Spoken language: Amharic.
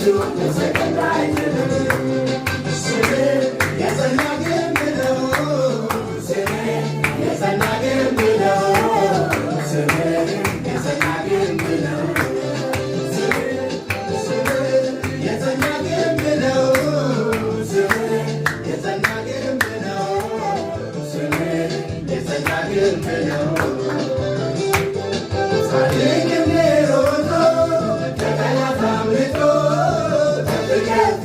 ለሰከንድ አይጥልም። ስምህ የጸና ግንብ ነው። ስምህ የጸና ግንብ ነው። ስምህ የጸና ግንብ ነው። ስምህ የጸና ግንብ ነው። ስምህ የጸና ግንብ ነው። ስምህ የጸና ግንብ ነው። ጻድቅ ሮጦ ከጠላት አምልጦ ከፍ ከፍ